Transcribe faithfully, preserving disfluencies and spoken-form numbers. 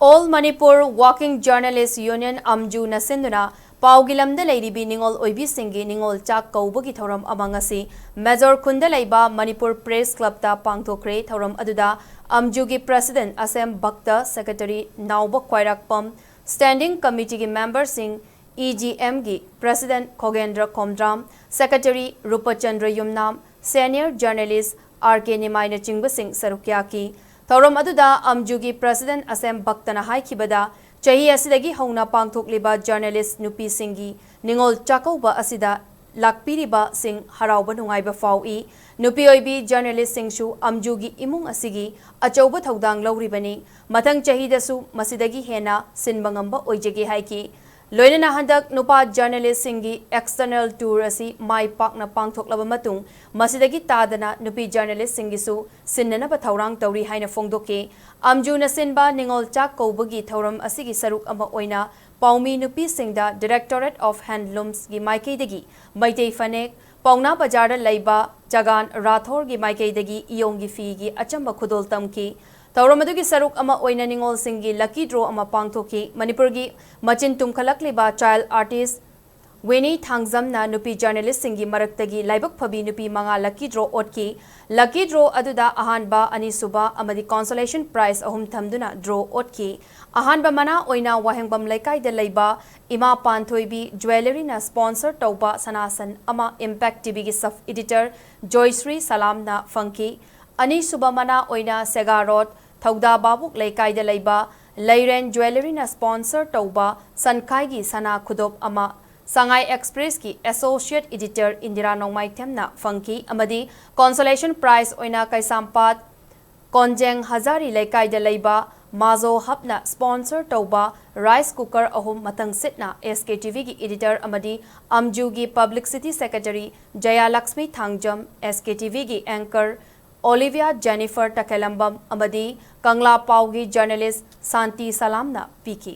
All Manipur Working Journalist Union, ꯑꯝꯖꯨꯅ ꯁꯤꯟꯗꯨꯅ ꯄꯥꯎꯒꯤ ꯂꯝꯗ ꯂꯩꯔꯤꯕꯤ ꯅꯤꯉꯣꯜ ꯑꯣꯏꯕꯤꯁꯤꯡꯒꯤ ꯅꯤꯉꯣꯜ ꯆꯥꯛ ꯀꯧꯕꯒꯤ ꯊꯧꯔꯝ ꯑꯃ ꯉꯁꯤ ꯃꯦꯖꯣꯔ ꯈꯨꯟꯗ ꯂꯩꯕ ꯃꯅꯤꯄꯨꯔ ꯄ꯭ꯔꯦꯁ ꯀ꯭ꯂꯕꯇ ꯄꯥꯡꯊꯣꯛꯈ꯭ꯔꯦ꯫ ꯊꯧꯔꯝ ꯑꯗꯨꯗ ꯑꯝꯖꯨꯒꯤ ꯄ꯭ꯔꯦꯁꯤꯗꯦꯟꯠ ꯑꯁꯦꯝ ꯚꯛꯇ, ꯁꯦꯀ꯭ꯔꯦꯇꯔꯤ ꯅꯥꯎꯕ ꯈ꯭ꯋꯥꯏꯔꯥꯛꯄꯝ, ꯁ꯭ꯇꯦꯟꯗꯤꯡ ꯀꯃꯤꯇꯤꯒꯤ ꯃꯦꯝꯕꯔꯁꯤꯡ, ꯏ ꯖꯤ ꯑꯦꯝꯒꯤ ꯄ꯭ꯔꯦꯁꯤꯗꯦꯟꯠ ꯈꯣꯒꯦꯟꯗ꯭ꯔ ꯈꯣꯝꯗ꯭ꯔꯥꯝ, ꯁꯦꯀ꯭ꯔꯦꯇꯔꯤ ꯔꯨꯄꯆꯟꯗ꯭ꯔ ꯌꯨꯝꯅꯥꯝ, ꯁꯦꯅꯤꯌꯔ ꯖꯔꯅꯦꯂꯤꯁ ꯑꯥꯔ ꯀꯦ ꯅꯤꯃꯥꯏꯅꯆꯤꯡꯕꯁꯤꯡ ꯁꯔꯨꯛ ꯌꯥꯈꯤ꯫ ꯊꯧꯔꯝ ꯑꯗꯨꯗ ꯑꯝꯖꯨꯒꯤ ꯄ꯭ꯔꯦꯁꯤꯗꯦꯟꯠ ꯑꯁꯦꯝ ꯚꯛꯇꯅ ꯍꯥꯏꯈꯤꯕꯗ, ꯆꯍꯤ ꯑꯁꯤꯗꯒꯤ ꯍꯧꯅ ꯄꯥꯡꯊꯣꯛꯂꯤꯕ ꯖꯔꯅꯦꯂꯤꯁ ꯅꯨꯄꯤꯁꯤꯡꯒꯤ ꯅꯤꯉꯣꯜ ꯆꯥꯛꯀꯧꯕ ꯑꯁꯤꯗ ꯂꯥꯛꯄꯤꯔꯤꯕꯁꯤꯡ ꯍꯔꯥꯎꯕ ꯅꯨꯡꯉꯥꯏꯕ ꯐꯥꯎꯏ꯫ ꯅꯨꯄꯤ ꯑꯣꯏꯕꯤ ꯖꯔꯅꯦꯂꯤꯁꯁꯤꯡꯁꯨ ꯑꯝꯖꯨꯒꯤ ꯏꯃꯨꯡ ꯑꯁꯤꯒꯤ ꯑꯆꯧꯕ ꯊꯧꯗꯥꯡ ꯂꯧꯔꯤꯕꯅꯤ꯫ ꯃꯊꯪ ꯆꯍꯤꯗꯁꯨ ꯃꯁꯤꯗꯒꯤ ꯍꯦꯟꯅ ꯁꯤꯟꯕ ꯉꯝꯕ ꯑꯣꯏꯖꯒꯦ ꯍꯥꯏꯈꯤ꯫ ꯂꯣꯏꯅꯅ ꯍꯟꯗꯛ ꯅꯨꯄꯥ ꯖꯔꯅꯦꯂꯤꯁꯁꯤꯡꯒꯤ ꯑꯦꯛꯁꯇꯔꯅꯦꯜ ꯇꯨꯔ ꯑꯁꯤ ꯃꯥꯏ ꯄꯥꯛꯅ ꯄꯥꯡꯊꯣꯛꯂꯕ ꯃꯇꯨꯡ, ꯃꯁꯤꯗꯒꯤ ꯇꯥꯗꯅ ꯅꯨꯄꯤ ꯖꯔꯅꯦꯂꯤꯁꯁꯤꯡꯒꯤꯁꯨ ꯁꯤꯟꯅꯅꯕ ꯊꯧꯔꯥꯡ ꯇꯧꯔꯤ ꯍꯥꯏꯅ ꯐꯣꯡꯗꯣꯛꯈꯤ꯫ ꯑꯝꯖꯨꯅ ꯁꯤꯟꯕ ꯅꯤꯉꯣꯜ ꯆꯥꯛ ꯀꯧꯕꯒꯤ ꯊꯧꯔꯝ ꯑꯁꯤꯒꯤ ꯁꯔꯨꯛ ꯑꯃ ꯑꯣꯏꯅ ꯄꯥꯎꯃꯤ ꯅꯨꯄꯤꯁꯤꯡꯗ Directorate of Handloomsꯀꯤ ꯃꯥꯏꯀꯩꯗꯒꯤ ꯃꯩꯇꯩ ꯐꯅꯦꯛ, ꯄꯥꯎꯅꯥ ꯕꯖꯥꯔꯗ ꯂꯩꯕ ꯆꯒꯥꯟ ꯔꯥꯊꯣꯔꯒꯤ ꯃꯥꯏꯀꯩꯗꯒꯤ ꯏꯌꯣꯡꯒꯤ ꯐꯤꯒꯤ ꯑꯆꯝꯕ ꯈꯨꯗꯣꯜ ꯇꯝꯈꯤ꯫ ꯊꯧꯔꯝ ꯑꯗꯨꯒꯤ ꯁꯔꯨꯛ ꯑꯃ ꯑꯣꯏꯅ ꯅꯤꯉꯣꯜꯁꯤꯡꯒꯤ lucky draw ꯑꯃ ꯄꯥꯡꯊꯣꯛꯈꯤ꯫ ꯃꯅꯤꯄꯨꯔꯒꯤ ꯃꯆꯤꯟ ꯇꯨꯝꯈꯠꯂꯛꯂꯤꯕ child artist ꯋꯤꯅꯤ ꯊꯥꯡꯖꯝꯅ ꯅꯨꯄꯤ ꯖꯔꯅꯦꯂꯤꯁꯁꯤꯡꯒꯤ ꯃꯔꯛꯇꯒꯤ ꯂꯥꯏꯕꯛ ꯐꯕꯤ ꯅꯨꯄꯤ ꯃꯉꯥ lucky draw ꯑꯣꯠꯈꯤ꯫ Lucky draw ꯑꯗꯨꯗ ꯑꯍꯥꯟꯕ, ꯑꯅꯤꯁꯨꯕ ꯑꯃꯗꯤ consolation prize ꯑꯍꯨꯝ ꯊꯝꯗꯨꯅ draw ꯑꯣꯠꯈꯤ꯫ ꯑꯍꯥꯟꯕ ꯃꯅꯥ ꯑꯣꯏꯅ ꯋꯥꯍꯦꯡꯕꯝ ꯂꯩꯀꯥꯏꯗ ꯂꯩꯕ ꯏꯃꯥ ꯄꯥꯟꯊꯣꯏꯕꯤ ꯖ꯭ꯋꯦꯂꯔꯤꯅ sponsor ꯇꯧꯕ ꯁꯅꯥꯁꯟ ꯑꯃ Impact TVꯒꯤ sub editor ꯖꯣꯏꯁ꯭ꯔꯤ ꯁꯂꯥꯝꯅ ꯐꯪꯈꯤ꯫ ꯑꯅꯤꯁꯨꯕ ꯃꯅꯥ ꯑꯣꯏꯅ ꯁꯦꯒꯥ ꯔꯣꯗ ꯊꯧꯗꯥ ꯚꯥꯕꯨꯛ ꯂꯩꯀꯥꯏꯗ ꯂꯩꯕ ꯂꯩꯔꯦꯟ ꯖ꯭ꯋꯦꯂꯔꯤꯅ sponsor ꯇꯧꯕ ꯁꯟꯈꯥꯏꯒꯤ ꯁꯅꯥ ꯈꯨꯗꯣꯞ ꯑꯃ ꯁꯉꯥꯏ ꯑꯦꯛꯁꯄ꯭ꯔꯦꯁꯀꯤ associate editor ꯏꯟꯗꯤꯔꯥ ꯅꯣꯡꯃꯥꯏꯊꯦꯝꯅ ꯐꯪꯈꯤ ꯑꯃꯗꯤ consolation prize ꯑꯣꯏꯅ ꯀꯩꯁꯥꯝꯄꯥꯠ ꯀꯣꯟꯖꯦꯡ ꯍꯖꯥꯔꯤ ꯂꯩꯀꯥꯏꯗ ꯂꯩꯕ ꯃꯥꯖꯣ ꯍꯕꯅ sponsor ꯇꯧꯕ rice cooker ꯑꯍꯨꯝ ꯃꯊꯪ ꯁꯤꯠꯅ SKTVꯒꯤ editor ꯑꯃꯗꯤ ꯑꯝꯖꯨꯒꯤ publicity secretary ꯖꯌꯥꯂꯛꯁꯃꯤ ꯊꯥꯡꯖꯝ, SKTVꯒꯤ anchor ꯑꯣꯂꯤꯚꯤꯌꯥ ꯖꯦꯅꯤꯐꯔ ꯇꯈꯦꯂꯝꯕꯝ ꯑꯃꯗꯤ ꯀꯪꯂꯥ ꯄꯥꯎꯒꯤ journalist ꯁꯥꯟꯇꯤ ꯁꯂꯥꯝꯅ ꯄꯤꯈꯤ꯫